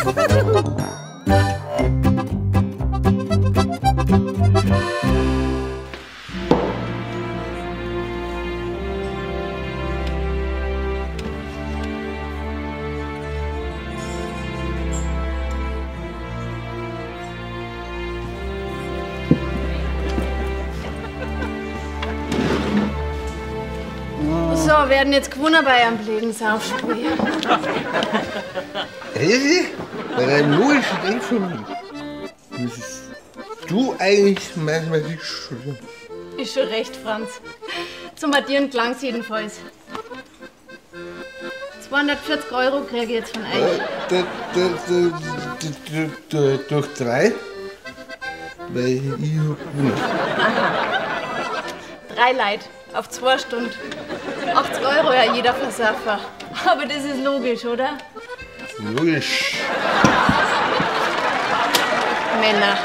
So, werden jetzt gewonnen bei einem blöden Saufspiel. Elsi, bei deinem logischen Denkvermögen müsstest du eigentlich Mathematik studieren. Ist schon recht, Franz. Zum Addieren klang's jedenfalls. 240 Euro kriege ich jetzt von euch. Durch drei? Weil ich hab gewonnen. Aha. 3 Leute auf 2 Stunden. 80 Euro ja jeder Versaffer. Aber das ist logisch, oder? Logisch. Männer.